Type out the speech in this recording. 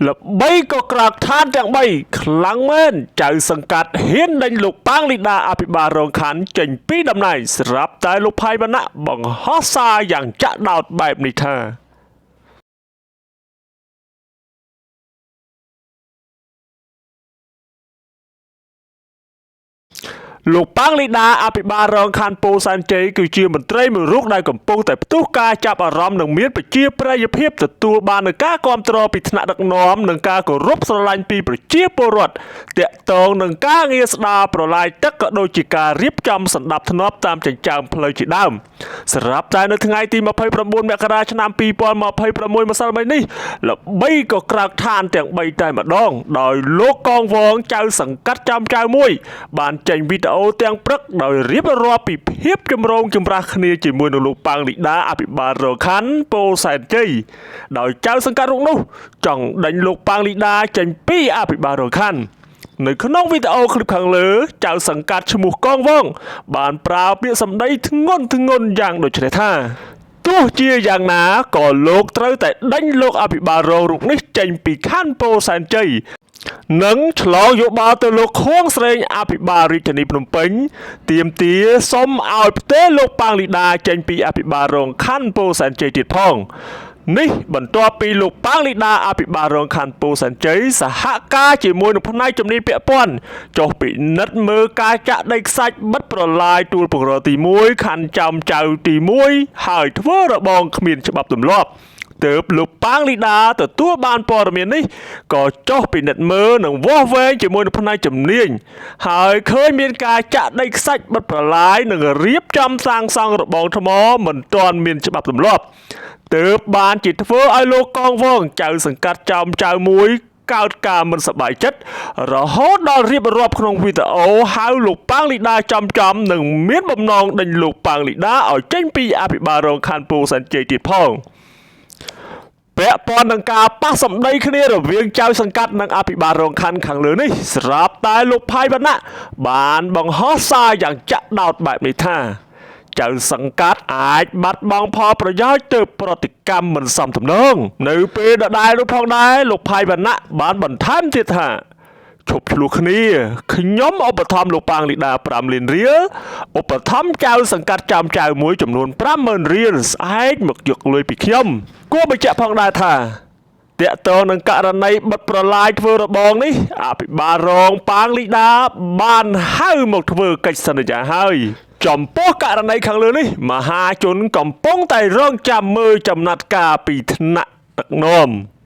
ល្បីក៏ក្រើកឋានទាំង3ខ្លាំងមែនចៅសង្កាត់ហ៊ានដេញលោកប៉ាងលីដាអភិបាលរងខណ្ឌចេញពីតំណែងស្រាប់តែលោកផៃវណ្ណៈបង្ហោះសារយ៉ាងចាក់ដោតបែបនេះថា លោកប៉ាងលីដាអភិបាលរងខណ្ឌពោធិ៍សែនជ័យគឺជាមន្ត្រីមួយរូបដែលកំពុងតែផ្ទុះការចាប់អារម្មណ៍និងមានប្រជាប្រិយភាពទទួលបាននូវការគាំទ្រពីថ្នាក់ដឹកនាំនិងការគោរពស្រឡាញ់ពីប្រជាពលរដ្ឋទាក់ទងនឹងការងារស្ដារប្រឡាយទឹកក៏ដូចជាការរៀបចំសណ្ដាប់ធ្នាប់តាមចិញ្ចើមផ្លូវជាដើមស្រាប់តែនៅថ្ងៃទី29មករាឆ្នាំ2026ម្សិលមិញនេះល្បីក៏ក្រើកឋានទាំង3តែម្ដងដោយលោកកងវងចៅសង្កាត់ចំចៅមួយបានចេញវីដេអូទាំងព្រឹកដោយរៀបរាប់ពីភាពចម្រូងចម្រាសគ្នាជាមួយនឹងលោកប៉ាងលីដាអភិបាលរងខណ្ឌពោធិ៍សែនជ័យដោយចៅសង្កាត់រូបនោះចង់ដេញលោកប៉ាងលីដាចេញពីអភិបាលរងខណ្ឌនៅក្នុងវីដេអូឃ្លីបខាងលើចៅសង្កាត់ឈ្មោះកងវងបានប្រើពាក្យសម្ដីធ្ងន់ធ្ងរយ៉ាងដូចនេះថាទោះជាយ៉ាងណាក៏លោកត្រូវតែដេញលោកអភិបាលរងរូបនេះចេញពីខណ្ឌពោធិ៍សែនជ័យនិងឆ្លងយោបល់ទៅលោកខួងស្រេងអភិបាលរាជធានីភ្នំពេញទាមទារសុំឲ្យផ្ទេរលោកប៉ាងលីដាចេញពីអភិបាលរងខណ្ឌពោធិ៍សែនជ័យទៀតផងនេះបន្ទាប់ពីលោកប៉ាងលីដាអភិបាលរងខណ្ឌពោធិ៍សែនជ័យសហការជាមួយនឹងផ្នែកជំនាញពាក់ព័ន្ធចុះពិនិត្យមើលការចាក់ដីខ្សាច់បិទប្រឡាយទួលពង្រទី1ខណ្ឌចំចៅទី1ហើយធ្វើរបងគ្មានច្បាប់ទម្លាប់ទើបលោកប៉ាងលីដាទទួលបានព័ត៌មាននេះក៏ចុះពិនិត្យមើលនិងវាស់វែងជាមួយនឹងផ្នែកជំនាញហើយឃើញមានការចាក់ដីខ្សាច់បិទប្រឡាយនិងរៀបចំសាងសង់របងថ្មមិនទាន់មានច្បាប់ទម្លាប់ទើបបានជាធ្វើឲ្យលោកកងវងចៅសង្កាត់ចោមចៅមួយកើតការមិនសប្បាយចិត្តរហូតដល់រៀបរាប់ក្នុងវីដេអូហៅលោកប៉ាងលីដាចំចំនិងមានបំណងដេញលោកប៉ាងលីដាឲ្យចេញពីអភិបាលរងខណ្ឌពោធិ៍សែនជ័យទៀតផងពាក់ព័ន្ធនឹងការប៉ះសម្ដីគ្នារវាងចៅសង្កាត់និងអភិបាលរងខណ្ឌខាងលើនេះស្រាប់តែលោកផៃវណ្ណៈបានបង្ហោះសារយ៉ាងចាក់ដោតបែបនេះថាចៅសង្កាត់អាចបាត់បង់ផលប្រយោជន៍ទៅប្រតិកម្មមិនសមទំនងនៅពេលដដែលនោះផងដែរលោកផៃវណ្ណៈបានបន្ថែមទៀតថាឈប់ឆ្លោះគ្នាខ្ញុំឧបត្ថម្ភលោកប៉ាងលីដា5លានរៀលឧបត្ថម្ភចៅសង្កាត់ចាំចៅមួយចំនួន50000រៀលស្អែកមកយកលុយពីខ្ញុំគួរបញ្ជាក់ផងដែរថាទាក់ទងនឹងករណីបិទប្រឡាយធ្វើរបងនេះអភិបាលរងប៉ាងលីដាបានហៅមកធ្វើកិច្ចសន្យាហើយចំពោះករណីខាងលើនេះមហាជនកំពុងតែរងចាំមើលចំណាត់ការពីថ្នាក់ដឹកនាំ។